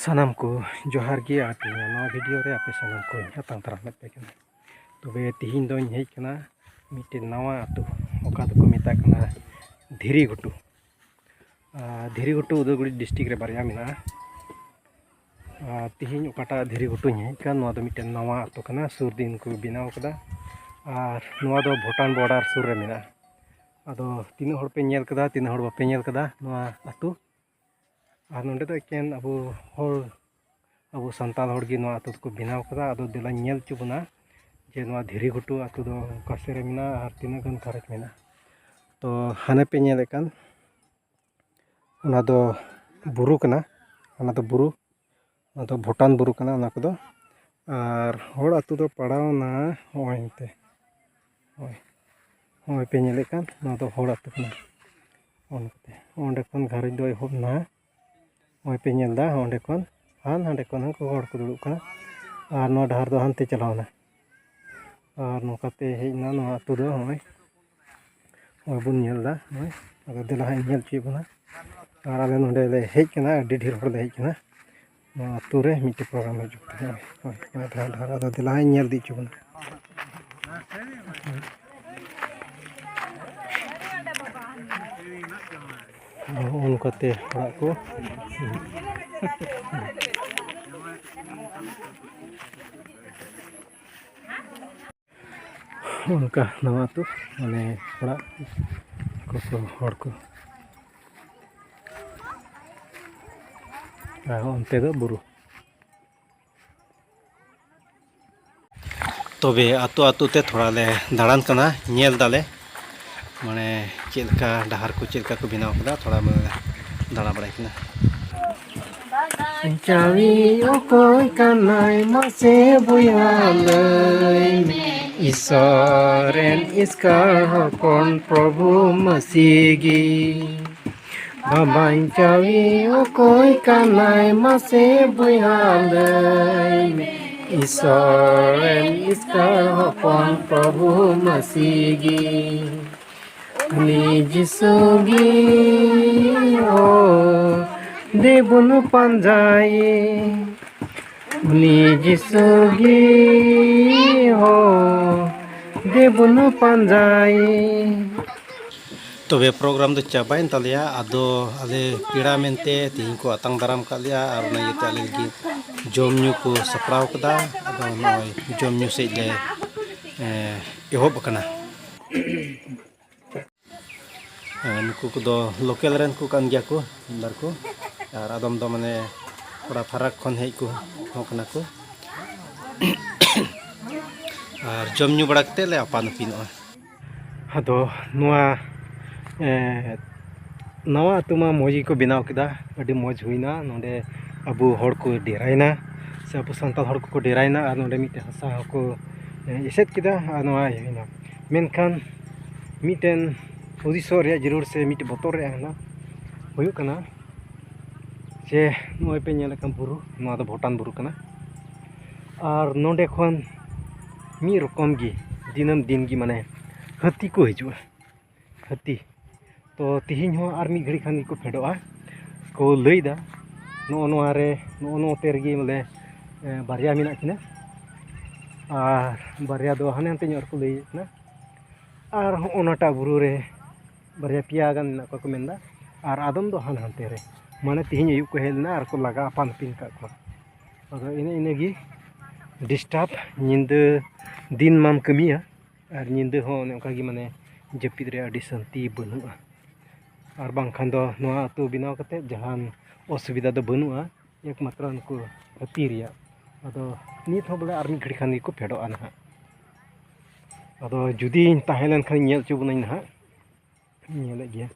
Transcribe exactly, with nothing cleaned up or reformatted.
ᱥᱟᱱᱟᱢ ᱠᱚ ᱡᱚᱦᱟᱨ ᱜᱮ᱾ ᱟᱨ ᱛᱮᱦᱮᱧ ᱱᱚᱣᱟ ᱵᱷᱤᱰᱤᱭᱳ ᱨᱮ ᱟᱯᱮ ᱥᱟᱱᱟᱢ ᱠᱚᱧ ᱟᱛᱟᱝ ᱫᱟᱨᱟᱢᱮᱫ ᱯᱮ ᱠᱟᱱᱟ᱾ ᱛᱚᱵᱮ ᱛᱮᱦᱮᱧ ᱫᱚᱧ ᱦᱮᱡ ᱠᱟᱱᱟ ᱢᱤᱫᱴᱮᱱ ᱱᱟᱣᱟ ᱟᱹᱛᱩ, ᱚᱠᱟ ᱫᱚᱠᱚ ᱢᱮᱛᱟᱜ ᱠᱟᱱᱟ ᱫᱷᱤᱨᱤ ᱜᱷᱩᱴᱩ᱾ ᱟᱨ ᱫᱷᱤᱨᱤ ᱜᱷᱩᱴᱩ ᱩᱫᱟᱞᱜᱩᱲᱤ ᱰᱤᱥᱴᱨᱤᱠᱴ ᱨᱮ ᱵᱟᱨᱭᱟ ᱢᱮᱱᱟᱜᱼᱟ᱾ ᱟᱨ ᱛᱮᱦᱮᱧ ᱚᱠᱟᱴᱟᱜ ᱫᱷᱤᱨᱤ ᱜᱷᱩᱴᱩᱧ ᱦᱮᱡ ᱠᱟᱱ, ᱱᱚᱣᱟ ᱫᱚ ᱢᱤᱫᱴᱮᱱ ᱱᱟᱣᱟ ᱟᱹᱛᱩ ᱠᱟᱱᱟ, ᱥᱩᱨ ᱫᱤᱱ ᱠᱚ ᱵᱮᱱᱟᱣ ᱠᱟᱫᱟ᱾ ᱟᱨ ᱱᱚᱣᱟ ᱫᱚ ᱵᱷᱩᱴᱟᱱ ᱵᱚᱰᱟᱨ ᱥᱩᱨ ᱨᱮ ᱢᱮᱱᱟᱜᱼᱟ᱾ ᱟᱫᱚ ᱛᱤᱱᱟᱹᱜ ᱦᱚᱲ ᱯᱮ ᱧᱮᱞ ᱠᱟᱫᱟ, ᱛᱤᱱᱟᱹᱜ ᱦᱚᱲ ᱵᱟᱯᱮ ᱧᱮᱞ ᱠᱟᱫᱟ ᱱᱚᱣᱟ ᱟᱹᱛᱩ? ᱟᱨ ᱱᱚᱰᱮ ᱫᱚ ᱮᱠᱮᱱ ᱟᱵᱚ ᱦᱚᱲ, ᱟᱵᱚ ᱥᱟᱱᱛᱟᱲ ᱦᱚᱲ ᱜᱮ ᱱᱚᱣᱟ ᱟᱹᱛᱩ ᱫᱚᱠᱚ ᱵᱮᱱᱟᱣ ᱠᱟᱫᱟ᱾ ᱟᱫᱚ ᱫᱮᱞᱟᱧ ᱧᱮᱞ ᱦᱚᱪᱚ ᱵᱚᱱᱟ ᱡᱮ ᱱᱚᱣᱟ ᱫᱷᱤᱨᱤ ᱜᱷᱩᱴᱩ ᱟᱹᱛᱩ ᱫᱚ ᱚᱠᱟ ᱥᱮᱫ ᱨᱮ ᱢᱮᱱᱟᱜᱼᱟ ᱟᱨ ᱛᱤᱱᱟᱹᱜ ᱜᱟᱱ ᱜᱷᱟᱨᱚᱸᱡᱽ ᱢᱮᱱᱟᱜᱼᱟ᱾ ᱛᱚ ᱦᱟᱱᱮ ᱯᱮ ᱧᱮᱞᱮᱫ ᱠᱟᱱ, ᱚᱱᱟ ᱫᱚ ᱵᱩᱨᱩ ᱠᱟᱱᱟ, ᱚᱱᱟ ᱫᱚ ᱵᱩᱨᱩ, ᱚᱱᱟ ᱫᱚ ᱵᱷᱩᱴᱟᱱ ᱵᱩᱨᱩ ᱠᱟᱱᱟ ᱚᱱᱟ ᱠᱚᱫᱚ᱾ ᱟᱨ ᱦᱚᱲ ᱟᱹᱛᱩ ᱫᱚ ᱯᱟᱲᱟᱣᱱᱟ ᱦᱚᱸᱜᱼᱚᱭ ᱮᱱᱛᱮ, ᱦᱚᱸᱜᱼᱚᱭ, ᱦᱚᱸᱜᱼᱚᱭ ᱯᱮ ᱧᱮᱞᱮᱫ ᱠᱟᱱ, ᱱᱚᱣᱟ ᱫᱚ ᱦᱚᱲ ᱟᱹᱛᱩ ᱠᱟᱱᱟ᱾ ᱚᱱᱠᱟᱛᱮ ᱚᱸᱰᱮ ᱠᱷᱚᱱ ᱜᱷᱟᱨᱚᱸᱡᱽ ᱫᱚ ᱮᱦᱚᱵ ᱱᱟ᱾ ᱱᱚᱜᱼᱚᱭ ᱯᱮ ᱧᱮᱞ ᱮᱫᱟ, ᱚᱸᱰᱮ ᱠᱷᱚᱱ ᱟᱨ ᱦᱟᱸᱰᱮ ᱠᱷᱚᱱ ᱦᱚᱸ ᱦᱚᱲ ᱠᱚ ᱫᱩᱲᱩᱵ ᱠᱟᱱᱟ᱾ ᱟᱨ ᱱᱚᱣᱟ ᱰᱟᱦᱟᱨ ᱫᱚ ᱦᱟᱱᱛᱮ ᱪᱟᱞᱟᱣᱱᱟ᱾ ᱟᱨ ᱱᱚᱝᱠᱟᱛᱮ ᱦᱮᱡ ᱮᱱᱟ ᱱᱚᱣᱟ ᱟᱹᱛᱩ ᱫᱚ᱾ ᱱᱚᱜᱼᱚᱭ, ᱱᱚᱜᱼᱚᱭ ᱵᱚᱱ ᱧᱮᱞ ᱮᱫᱟ, ᱱᱚᱜᱼᱚᱭ᱾ ᱟᱫᱚ ᱫᱮᱞᱟ ᱦᱟᱸᱜ ᱤᱧ ᱧᱮᱞ ᱦᱚᱪᱚᱭᱮᱫ ᱵᱚᱱᱟ᱾ ᱟᱨ ᱟᱞᱮ ᱱᱚᱸᱰᱮ ᱞᱮ ᱦᱮᱡ ᱠᱟᱱᱟ, ᱟᱹᱰᱤ ᱰᱷᱮᱨ ᱦᱚᱲ ᱞᱮ ᱦᱮᱡ ᱠᱟᱱᱟ᱾ ᱱᱚᱣᱟ ᱟᱹᱛᱩ ᱨᱮ ᱢᱤᱫᱴᱮᱡ ᱯᱨᱳᱜᱨᱟᱢ ᱦᱩᱭᱩᱜ ᱠᱟᱱᱟ᱾ ᱦᱳᱭ, ᱦᱳᱭ, ᱰᱷᱟᱨ, ᱰᱷᱟᱨ᱾ ᱟᱫᱚ ᱫᱮᱞᱟ ᱦᱟᱸᱜ ᱤᱧ ᱧᱮᱞ ᱤᱫᱤ ᱦᱚᱪᱚ ᱵᱚᱱᱟ᱾ ᱱᱚᱜᱼᱚ ᱱᱚᱝᱠᱟᱛᱮ ᱚᱲᱟᱜ ᱠᱚ᱾ ᱚᱱᱠᱟ ᱱᱟᱣᱟ ᱟᱹᱛᱩ, ᱢᱟᱱᱮ ᱚᱲᱟᱜ ᱠᱚᱠᱚ ᱦᱚᱲ ᱠᱚ᱾ ᱟᱨ ᱚᱱᱛᱮ ᱫᱚ ᱵᱩᱨᱩ᱾ ᱛᱚᱵᱮ ᱟᱹᱛᱩ ᱟᱹᱛᱩ ᱛᱮ ᱛᱷᱚᱲᱟ ᱞᱮ ᱫᱟᱬᱟᱱ ᱠᱟᱱᱟ, ᱧᱮᱞ ᱫᱟᱞᱮ, ᱢᱟᱱᱮ ᱪᱮᱫ ᱞᱮᱠᱟ ᱰᱟᱦᱟᱨ ᱠᱚ ᱪᱮᱫ ᱞᱮᱠᱟ ᱠᱚ ᱵᱮᱱᱟᱣ ᱠᱟᱫᱟ, ᱛᱷᱚᱲᱟ ᱵᱚᱱ ᱫᱟᱬᱟ ᱵᱟᱲᱟᱭ ᱠᱟᱱᱟ᱾ ᱵᱟᱧᱪᱟᱣᱤᱡ ᱚᱠᱚᱭ ᱠᱟᱱᱟᱭ ᱢᱟᱥᱮ ᱵᱚᱭᱦᱟ ᱞᱟᱹᱭ ᱢᱮ, ᱤᱥᱚᱨ ᱨᱮᱱ ᱮᱥᱠᱟᱨ ᱦᱚᱯᱚᱱ ᱯᱨᱚᱵᱷᱩ ᱢᱟᱹᱥᱤ ᱜᱮ᱾ ᱵᱟᱧᱪᱟᱣᱤᱡ ᱚᱠᱚᱭ ᱠᱟᱱᱟᱭ ᱢᱟᱥᱮ ᱵᱚᱭᱦᱟ ᱞᱟᱹᱭ ᱢᱮ, ᱤᱥᱚᱨ ᱨᱮᱱ ᱮᱥᱠᱟᱨ ᱦᱚᱯᱚᱱ ᱯᱨᱚᱵᱷᱩ ᱢᱟᱹᱥᱤ ᱜᱮ᱾ ᱩᱱᱤ ᱡᱤᱥᱩ ᱜᱮ, ᱳ ᱫᱮᱵᱚᱱ ᱯᱟᱸᱡᱟᱭᱮ, ᱩᱱᱤ ᱡᱤᱥᱩ ᱜᱮ ᱦᱚ, ᱫᱮᱵᱚᱱ ᱯᱟᱸᱡᱟᱭᱮ᱾ ᱛᱚᱵᱮ program ᱫᱚ ᱪᱟᱵᱟᱭᱮᱱ ᱛᱟᱞᱮᱭᱟ᱾ ᱟᱫᱚ ᱟᱞᱮ ᱯᱮᱲᱟ ᱢᱮᱱᱛᱮ ᱛᱮᱦᱮᱧ ᱠᱚ ᱟᱛᱟᱝ ᱫᱟᱨᱟᱢ ᱠᱟᱜ ᱞᱮᱭᱟ, ᱟᱨ ᱚᱱᱟ ᱤᱭᱟᱹᱛᱮ ᱟᱞᱮ ᱞᱟᱹᱜᱤᱫ ᱡᱚᱢ ᱧᱩ ᱠᱚ ᱥᱟᱯᱲᱟᱣ ᱠᱟᱫᱟ᱾ ᱟᱫᱚ ᱱᱚᱜᱼᱚᱭ ᱡᱚᱢ ᱧᱩ ᱥᱮᱫ ᱞᱮ, ᱮ, ᱮᱦᱚᱵ ᱟᱠᱟᱱᱟ᱾ ᱦᱮᱸ, ᱱᱩᱠᱩ ᱠᱚᱫᱚ local ᱨᱮᱱ ᱠᱚ ᱠᱟᱱ ᱜᱮᱭᱟ ᱠᱚ, ᱢᱤᱫ ᱵᱟᱨ ᱠᱚ, ᱟᱨ ᱟᱫᱚᱢ ᱫᱚ ᱢᱟᱱᱮ ᱛᱷᱚᱲᱟ ᱯᱷᱟᱨᱟᱠ ᱠᱷᱚᱱ ᱦᱮᱡ ᱠᱚ ᱦᱚᱸ ᱠᱟᱱᱟ ᱠᱚ᱾ ᱟᱨ ᱡᱚᱢ ᱧᱩ ᱵᱟᱲᱟ ᱠᱟᱛᱮᱫ ᱞᱮ ᱟᱯᱟᱱ ᱟᱹᱯᱤᱱᱚᱜᱼᱟ᱾ ᱟᱫᱚ ᱱᱚᱣᱟ, ᱮᱸ, ᱱᱟᱣᱟ ᱟᱹᱛᱩ ᱢᱟ ᱢᱚᱡᱽ ᱜᱮᱠᱚ ᱵᱮᱱᱟᱣ ᱠᱮᱫᱟ, ᱟᱹᱰᱤ ᱢᱚᱡᱽ ᱦᱩᱭᱱᱟ᱾ ᱱᱚᱰᱮ ᱟᱵᱚ ᱦᱚᱲ ᱠᱚ ᱰᱮᱨᱟᱭᱮᱱᱟ, ᱥᱮ ᱟᱵᱚ ᱥᱟᱱᱛᱟᱲ ᱦᱚᱲ ᱠᱚᱠᱚ ᱰᱮᱨᱟᱭᱮᱱᱟ, ᱟᱨ ᱱᱚᱰᱮ ᱢᱤᱫᱴᱮᱱ ᱦᱟᱥᱟ ᱦᱚᱸᱠᱚ, ᱮᱸ, ᱮᱥᱮᱫ ᱠᱮᱫᱟ, ᱟᱨ ᱱᱚᱣᱟ ᱤᱭᱟᱹ ᱦᱩᱭᱱᱟ᱾ ᱢᱮᱱᱠᱷᱟᱱ ᱢᱤᱫᱴᱮᱱ ᱦᱩᱫᱤᱥᱚᱜ ᱨᱮᱭᱟᱜ ᱡᱟᱹᱨᱩᱲ ᱥᱮ ᱢᱤᱫᱴᱮᱱ ᱵᱚᱛᱚᱨ ᱨᱮᱭᱟᱜ ᱦᱮᱱᱟᱜ ᱦᱩᱭᱩᱜ ᱠᱟᱱᱟ ᱡᱮ ᱱᱚᱜᱼᱚᱭ ᱯᱮ ᱧᱮᱞᱮᱫ ᱠᱟᱱ ᱵᱩᱨᱩ, ᱱᱚᱣᱟ ᱫᱚ ᱵᱷᱩᱴᱟᱱ ᱵᱩᱨᱩ ᱠᱟᱱᱟ᱾ ᱟᱨ ᱱᱚᱰᱮ ᱠᱷᱚᱱ ᱢᱤᱫ ᱨᱚᱠᱚᱢ ᱜᱮ ᱫᱤᱱᱟᱹᱢ ᱫᱤᱱ ᱜᱮ ᱢᱟᱱᱮ ᱦᱟᱹᱛᱤ ᱠᱚ ᱦᱤᱡᱩᱜᱼᱟ, ᱦᱟᱹᱛᱤ᱾ ᱛᱚ ᱛᱤᱦᱤᱧ ᱦᱚᱸ ᱟᱨ ᱢᱤᱫ ᱜᱷᱟᱹᱲᱤ ᱠᱷᱟᱱ ᱜᱮᱠᱚ ᱯᱷᱮᱰᱚᱜᱼᱟ ᱠᱚ ᱞᱟᱹᱭᱫᱟ᱾ ᱱᱚᱜᱼᱚ ᱱᱚᱣᱟ ᱨᱮ, ᱱᱚᱜᱼᱚ ᱱᱚᱛᱮ ᱨᱮᱜᱮ ᱵᱚᱞᱮ, ᱮ, ᱵᱟᱨᱭᱟ ᱢᱮᱱᱟᱜ ᱠᱤᱱᱟ᱾ ᱟᱨ ᱵᱟᱨᱭᱟ ᱫᱚ ᱦᱟᱱᱮ ᱦᱟᱱᱛᱮ ᱧᱚᱜ ᱨᱮᱠᱚ ᱞᱟᱹᱭᱮᱫ ᱠᱟᱱᱟ᱾ ᱟᱨ ᱦᱚᱸᱜᱼᱚ ᱱᱟᱴᱟᱜ ᱵᱩᱨᱩ ᱨᱮ ᱵᱟᱨᱭᱟ ᱯᱮᱭᱟ ᱜᱟᱱ ᱢᱮᱱᱟᱜ ᱠᱚᱣᱟ ᱠᱚ ᱢᱮᱱᱫᱟ, ᱟᱨ ᱟᱫᱚᱢ ᱫᱚ ᱦᱟᱱ ᱦᱟᱱᱛᱮ ᱨᱮ᱾ ᱢᱟᱱᱮ ᱛᱤᱦᱤᱧ ᱟᱹᱭᱩᱵ ᱠᱚ ᱦᱮᱡ ᱞᱮᱱᱟ ᱟᱨ ᱠᱚ ᱞᱟᱜᱟ ᱟᱯᱟᱱ ᱟᱹᱯᱤᱱ ᱠᱟᱜ ᱠᱚᱣᱟ᱾ ᱟᱫᱚ ᱤᱱᱟᱹ ᱤᱱᱟᱹᱜᱮ disturb, ᱧᱤᱫᱟᱹ ᱫᱤᱱ ᱢᱟᱢ ᱠᱟᱹᱢᱤᱭᱟ, ᱟᱨ ᱧᱤᱫᱟᱹ ᱦᱚᱸ ᱚᱱᱮ ᱚᱱᱠᱟ ᱜᱮ ᱢᱟᱱᱮ ᱡᱟᱹᱯᱤᱫ ᱨᱮ ᱟᱹᱰᱤ ᱥᱟᱹᱱᱛᱤ ᱵᱟᱹᱱᱩᱜᱼᱟ᱾ ᱟᱨ ᱵᱟᱝᱠᱷᱟᱱ ᱫᱚ ᱱᱚᱣᱟ ᱟᱹᱛᱩ ᱵᱮᱱᱟᱣ ᱠᱟᱛᱮᱫ ᱡᱟᱦᱟᱱ ᱚᱥᱩᱵᱤᱫᱷᱟ ᱫᱚ ᱵᱟᱹᱱᱩᱜᱼᱟ, ᱮᱠᱢᱟᱛᱨᱚ ᱱᱩᱠᱩ ᱦᱟᱹᱛᱤ ᱨᱮᱭᱟᱜ᱾ ᱟᱫᱚ ᱱᱤᱛ ᱦᱚᱸ ᱵᱚᱞᱮ ᱟᱨ ᱢᱤᱫ ᱜᱷᱟᱹᱲᱤ ᱠᱷᱟᱱ ᱜᱮᱠᱚ ᱯᱷᱮᱰᱚᱜᱼᱟ ᱱᱟᱦᱟᱜ᱾ ᱟᱫᱚ ᱡᱩᱫᱤᱧ ᱛᱟᱦᱮᱸ ᱞᱮᱱᱠᱷᱟᱱ ᱧᱮᱞ ᱦᱚᱪᱚ ᱵᱚᱱᱟᱹᱧ ᱱᱟᱦᱟᱜ, ᱧᱮᱞᱮᱫ ᱜᱮᱭᱟ᱾